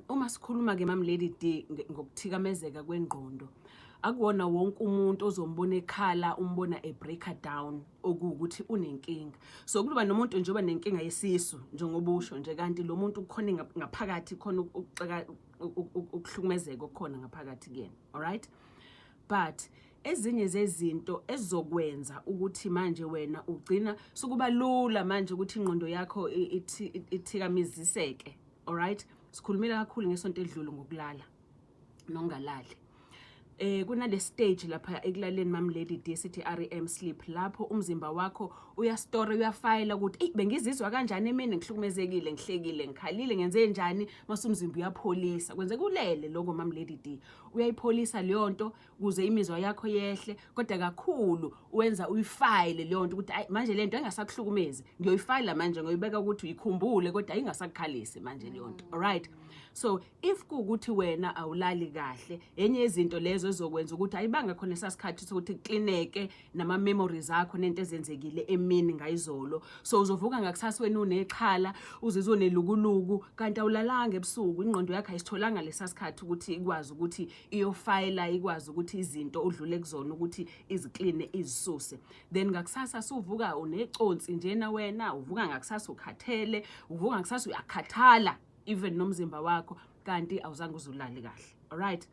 Uma sikhuluma ke, Mam Lady D, ngokuthikamezeka kwengqondo, akuwona wonke umuntu ozombona ekhala, umbona e-breaka down, okuwukuthi unenkinga. So kuba nomuntu nje oba nenkinga yesisu, njengoba usho nje, kanti lo muntu kukhona ngaphakathi, khona ukuxeka, ukuhlukumezeka okukhona ngaphakathi kuyena, alright? But ezinye zezinto ezokwenza ukuthi manje wena ugcina sukuba lula manje ukuthi ingqondo yakho ithikamiziseke, alright, sikhulumile kakhulu ngesonto edlule ngokulala nokungalali. Kunale stage lapha ekulaleni, Mam Lady D, sithi REM sleep, lapho umzimba wakho uyastore, uyafayila ukuthi, "Ey, bengizizwa kanjani emini, ngihlukumezekile, ngihlekile, ngikhalile, ngenze njani?" Mase umzimba uyapholisa, kwenzeka ulele lokho, Mam Lady D. Uyayipholisa leyo nto ukuze imizwa yakho yehle, kodwa kakhulu wenza uyifayile leyo nto ukuthi, "Ayi, manje lento engasakuhlukumezi ngiyoyifayila manje, ngoyibeka ukuthi uyikhumbule, kodwa ayingasakukhalisi manje leyo nto." Alright, so if kuwukuthi wena awulali kahle, enye yezinto lezo ezokwenza ukuthi ayibanga khona esasikhathi sokuthi klineke nama-memories akho nento ezenzekile emini ngayizolo. So uzovuka ngakusasa wena unexhala, uzizwe unelukuluku, kanti awulalanga ebusuku. Ingqondo yakho ayisitholanga lesa sikhathi ukuthi ikwazi ukuthi iyofayila, ikwazi ukuthi izinto udlule kuzona ukuthi izikline, izisuse. Then ngakusasa suvuka uneconsi njena, wena uvuka ngakusasa ukhathele, uvuka ngakusasa uyakhathala, even nomzimba wakho, kanti awuzange uzulale kahle. Alright,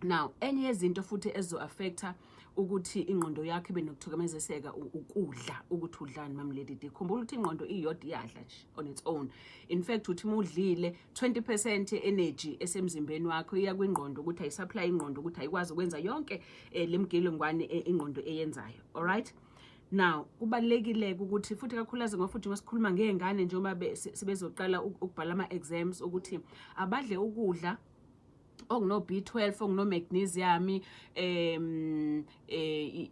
now enye yezinto futhi ezo-affecta ukuthi ingqondo yakho ibe nokuthukamezeseka, ukudla, ukuthi udlani, Mam Lady D. Khumbula ukuthi ingqondo iyodwa iyadla nje on its own. In fact, uthi uma udlile, 20% ye-energy esemzimbeni wakho iya kwingqondo, ukuthi ayisupply ingqondo, ukuthi ayikwazi ukwenza yonke le mgilingwane ingqondo eyenzayo. Alright, now kubalulekile ukuthi futhi kakhulukazi, ngoba futhi masikhuluma ngey'ngane, njengoba sebezoqala ukubhala ama-exams, ukuthi abadle ukudla okuno B12, okuno magnesium,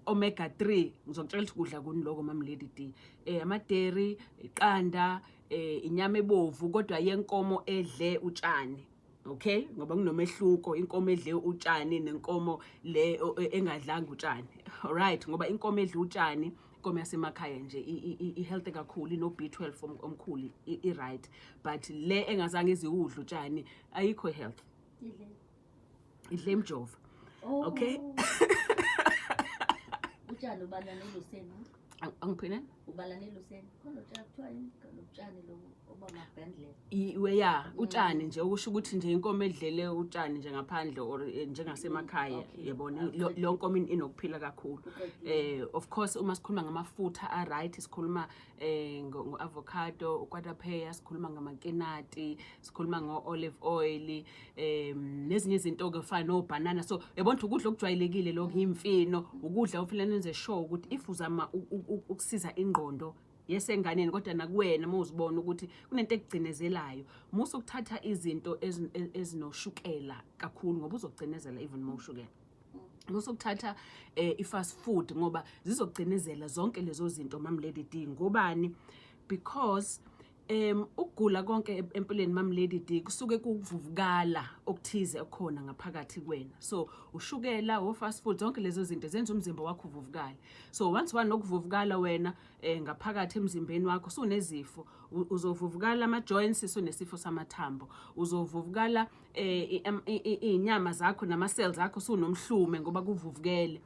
omega 3. Ngizokutshela ukuthi kudla kuni lokho, Mam Lady D. Ama dairy, iqanda, inyama ebovu, kodwa yenkomo edle utshani, okay? Ngoba kunomehluko, inkomo edle utshani nenkomo le engadlanga utshani, alright? Ngoba inkomo edle utshani, inkomo yasemakhaya nje, i-healthy kakhulu, ino B12 omkhulu, i-right, but le engazange iziwudla utshani ayikho health. Idle. Idle imjova. Oh. Okay. Utshani ubala neluseni. Angiphine. Ubala neluseni. Khona utshani kuthiwa yini? Lobutshani lobu oba mabhendlela. Ya, utshani nje, okusho ukuthi nje inkomo edlele utshani nje ngaphandle or njengasemakhaya. Yabona, leyo nkomo inokuphila kakhulu. Uqedile. Of course, uma sikhuluma ngamafutha a right, sikhuluma ngo-avocado, ukwatapeya, sikhuluma ngamakinati, sikhuluma ngo-olive oil, nezinye izinto ke fana no-banana. So yabona ukuthi ukudla okujwayelekile lokho, imfino, ukudla ofanele nenze sure ukuthi if uzama ukusiza ingqondo yesenganeni, kodwa nakuwena uma uzibona ukuthi kunento ekugcinezelayo, musa ukuthatha izinto ezinoshukela kakhulu, ngoba uzogcinezela even more ushukela. Musa ukuthatha i-fast food, ngoba zizogcinezela zonke lezo zinto, Mam Lady D. Ngobani? Because ukugula konke empilweni, Mam Lady D, kusuke kuvuvukala okuthize okukhona ngaphakathi kwena. So ushukela, o fast food, zonke lezo zinto zenza umzimba wakho uvuvukale. So once wanokuvuvukala wena ngaphakathi emzimbeni wakho, sunezifo. Uzovuvukala ama joints, sunesifo samathambo, uzovuvukala iy'nyama zakho nama cells akho, sunomhlume ngoba kuvuvukele.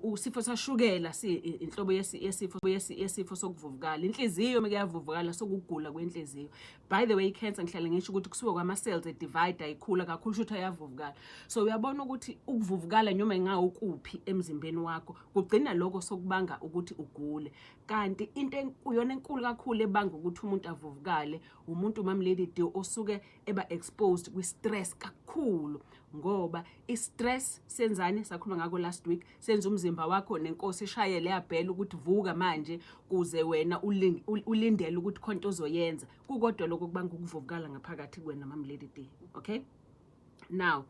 Usifo sashukela si inhlobo yesifo sokuvuvukala. Inhliziyo meke yavuvukala, sokugula kwenhliziyo. By the way, i-cancer, ngihlale ngisho ukuthi kusuka kwama-cells e-divide, ayikhula kakhulu, shuthi ayavuvukala. So uyabona ukuthi ukuvuvukala noma ingawukuphi emzimbeni wakho kugcina lokho sokubanga ukuthi ugule. Kanti into kuyona enkulu kakhulu ebanga ukuthi umuntu avuvukale, umuntu, Mam Lady D, osuke eba exposed kwi-stress kakhulu, ngoba i-stress senzani? Sakhuluma ngako last week. Senza umzimba wakho nenkosi ishayele yabhela ukuthi vuka manje, kuze wena ulindele ukuthi khona into ozoyenza. Kukodwa lokho kubanga ukuvuvukala ngaphakathi kuwena, Mam Lady D. Okay, now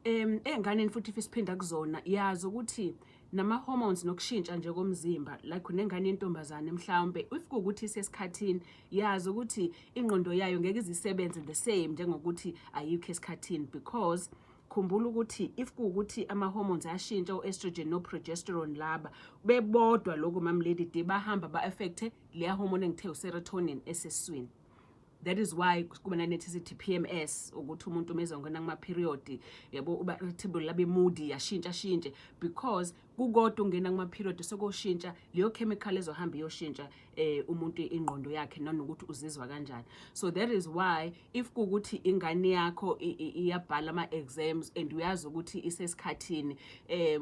ey'nganeni futhi, if siphinda kuzona, yazi ukuthi nama-hormones nokushintsha nje komzimba, like unengane yentombazane mhlawumbe, if kuwukuthi isesikhathini, yazi ukuthi ingqondo yayo ngeke izisebenze the same njengokuthi ayikho esikhathini, because khumbula ukuthi if kuwukuthi ama-hormones ayashintsha, o-estrogen no-progesterone laba bebodwa, lokho, Mam Lady D, bahamba ba-affecte leya hormone engithe userotonin esesiswini. That is why kuba nanethi sithi PMS, ukuthi umuntu uma ezongena kuma-period, yabo, uba irritable, abe moody, yashintsha shintshe, because kukodwa ungena kuma-period sokoshintsha leyo chemical ezohamba iyoshintsha umuntu ingqondo yakhe nanokuthi uzizwa kanjani. So that is why if kukuthi ingane yakho iyabhala ama-exams and uyazi ukuthi isesikhathini,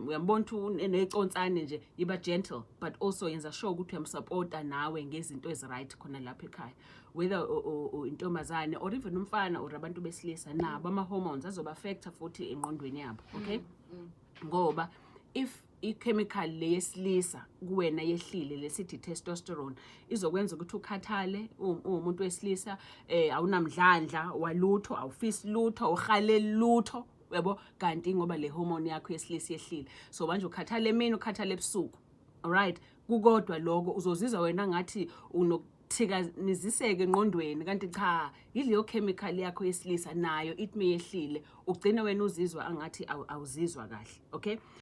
uyambona ukuthi uneconsane nje, yiba gentle, but also yenza sure ukuthi uyamsupporta nawe ngezinto ezi-right khona lapha ekhaya, whether intombazane or even umfana or abantu besilisa, nabo ama-hormones azoba-affecta futhi engqondweni yabo, okay? Ngoba if i-chemical le yesilisa kuwena yehlile, lesithi testosterone, izokwenza ukuthi ukhathale uwumuntu wesilisa, awunamdlandla walutho, awufisi lutho, awuhaleli lutho, yabo, kanti ngoba le hormone yakho yesilisa yehlile. So manje ukhathala emini, ukhathala ebusuku, alright? Kukodwa lokho uzozizwa wena ngathi unokuthikaniziseka engqondweni, kanti cha, yileyo chemical yakho yesilisa nayo ithi meyehlile, ugcine wena uzizwa angathi awuzizwa kahle, okay?